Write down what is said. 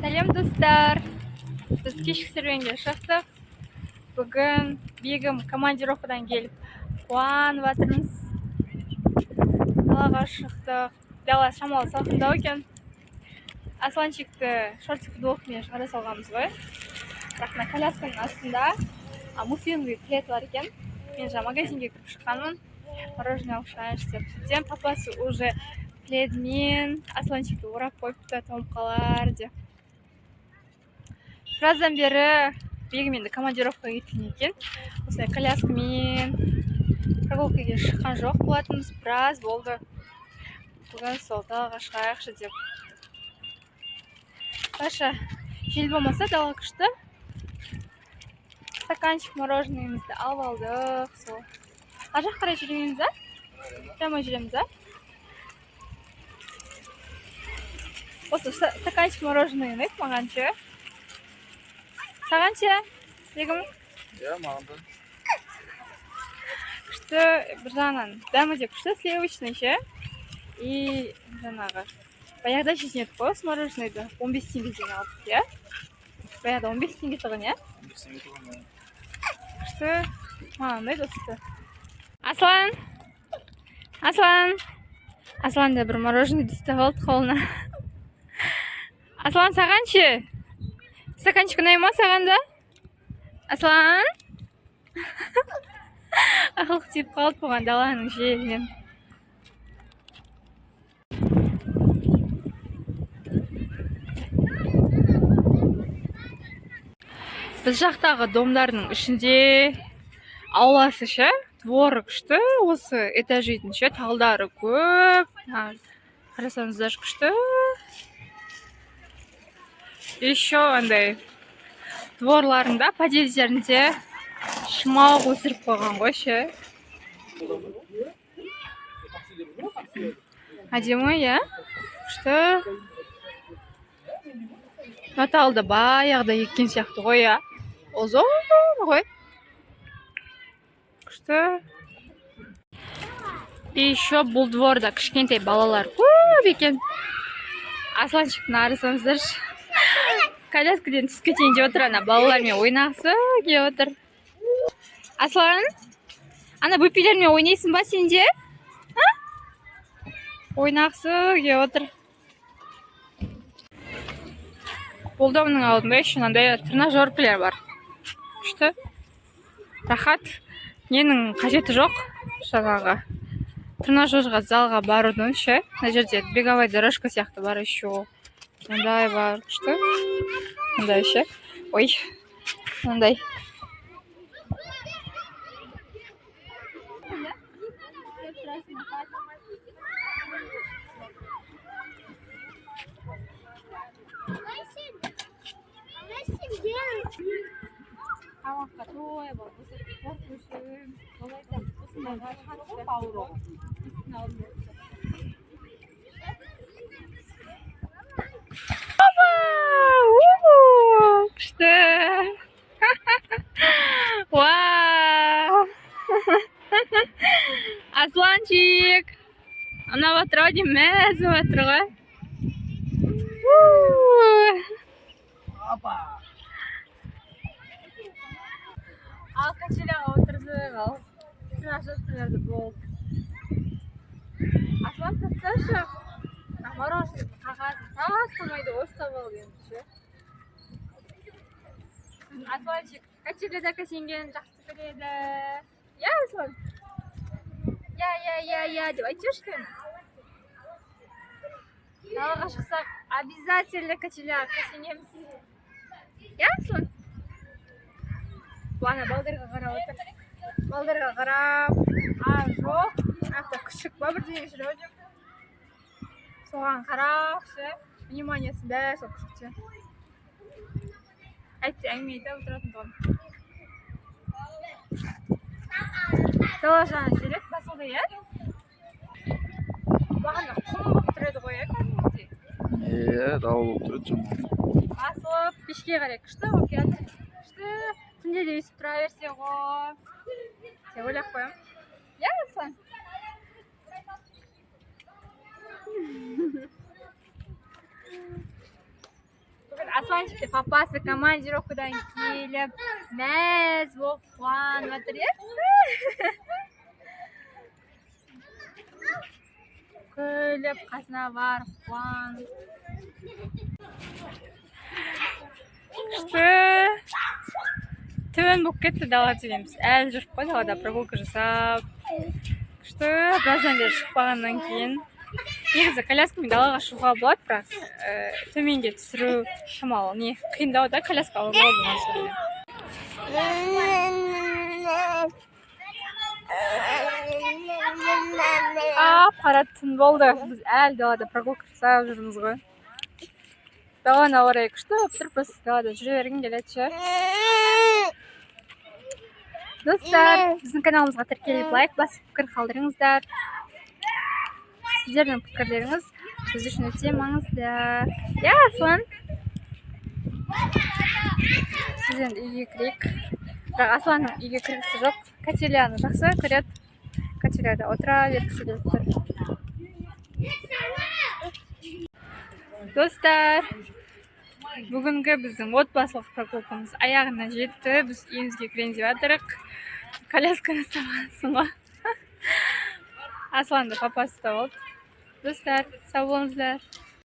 Сәлем, достар! Біз кешкі серуенге шықтық. Бүгін Бегім командировкадан келіп, қуанып жатырмыз. Далаға шықтық. Дала шамалы салқындау екен. Асланчикті шортик, футболкамен шығара салғанбыз ғой. Бірақ мына колясканың астында муфинный плед бар екен. Мен жаңа магазинге кіріп шыққанмын. Мороженое алып шығайыншы деп. Сөйтсем, папасы уже пледмен Асланчикті орап қойыпты, тоңып қалар деп. Біраздан бері Бегім енді командировкаға кеткен екен. Осылай коляскамен прогулкаға шыққан жоқ болатынбыз. Біраз болды. Бүгін сол далаға шығайықшы деп. Паша, жел болмаса, дала күшті. Стаканчик мороженыйымызды алып алдық сол. Ар жаққа қарай жүреміз, а? Прямо жүреміз, а? Осы стаканчик мороженый ұнайды маған ше. Саған ше, Бегім? Иә, маған да. Күшті, бір жағынан дәмі де күшті, сливочный ше. И жаңағы баяғыда жейтін едік қой осы мороженыйды, 15 теңгеден алдық, иә? Баяғыда 15 теңге тұғын, иә? 15 теңге тұғын, иә. Күшті, маған ұнайды осы. Аслан, Аслан, Аслан да бір мороженыйды ұстап алды қолына. Аслан, саған ше? Стаканчик ұнай ма саған да? Аслан? Ақылық тиіп қалды бұған даланың желінен. Біз жақтағы домдардың ішінде ауласы ше, дворы күшті, осы этаж үйдің ше, талдары көп. Қарасаңыздар, күшті. Еще андай дворларында, подъездерінде шымақ өсіріп қойған ғой ше. Әдемі, иә? Күшті. Мына талды баяғыда еккен сияқты ғой, иә? Ұзын ғой. Күшті. И еще бұл дворда кішкентай балалар көп екен. Асланчиктің қарасаңыздаршы. Коляскадан түсіп кетейін деп отыр, ана балалармен ойнағысы келіп отыр. Аслан, ана бөпелермен ойнайсың ба сен де? А? Ойнағысы келіп отыр. Бұл домның алдында еще мынандай тренажеркалар бар. Күшті. Рахат. Ненің қажеті жоқ жаңағы тренажерға, залға барудың ше. Мына жерде беговая дорожка сияқты бар еще. Мындай бар, күшті. Мындай ше. Ой, мындай. Тамаққа тойып алып, осы қорқу осындайға шығады ғой, есіктің алдында. Опа! Күшті! Вау! Асланчик! Ұнап жатыр ау деймін, мәз болып жатыр ғой. У! Апа. Ал качеляға отырдық, ал тренажеркаларды болды. Аслан, тасташы. Мороженое қағазын тастамайды ғой, ұстап алып енді ше. Асланчик качеляда сенгенін жақсы көреді. Иә, Аслан? Иә, иә, иә, иә деп айтып жіберші кәне. Далаға шықсақ, обязательно качеляға сенеміз. Иә, Аслан? Бұл ана балдарға қарап отыр. Балдарға қарап, а жоқ, ана жақта күшік па, бірдеңе жүр ау деймін. Соған қарап ше, вниманиесі бәрі сол күшікте. Әйтсе әңгіме айтып отыратын тұғын. Дала жаңа желек басылды, иә? Бағана құм болып тұр еді ғой, иә, кәдімгідей. Иә, дауыл болып тұр еді шамалы. Басылып, кешке қарай күшті болып келатыр. Күшті. Түнде де өйстіп тұра берсе ғой деп ойлап қоямын. Иә, Аслан? Бүгін Асланчикті папасы командировкадан келіп, мәз болып қуанып жатыр, иә? Күліп қасына барып қуанып. Күшті. Түн болып кетті дала деген. Біз әлі жүріп қой далада прогулка жасап. Күшті, біраздан бері шықпағаннан кейін. Негізі коляскамен далаға шығуға болады, бірақ төменге түсіру шамалы не қиындау да, коляска ауырлау болған соң. Қап-қара түн болды. Біз әлі далада прогулка жасап жүрміз ғой. Даланың ауа райы күшті болып тұр, просто далада жүре бергің келеді ше. Достар, біздің каналымызға тіркеліп, лайк басып, пікір қалдырыңыздар. Сіздердің пікірлеріңіз біз үшін өте маңызды. Иә, Аслан? Біз енді үйге кірейік. Бірақ Асланның үйге кіргісі жоқ. Качеляны жақсы көреді. Качеляда отыра бергісі келіп тұр. Достар, бүгінгі біздің отбасылық прогулкамыз аяғына жетті. Біз үйімізге кірейін деп жатырық. Колясканы ұстамағансың ғой. Асланды папасы ұстап алды. Достар, сау болыңыздар.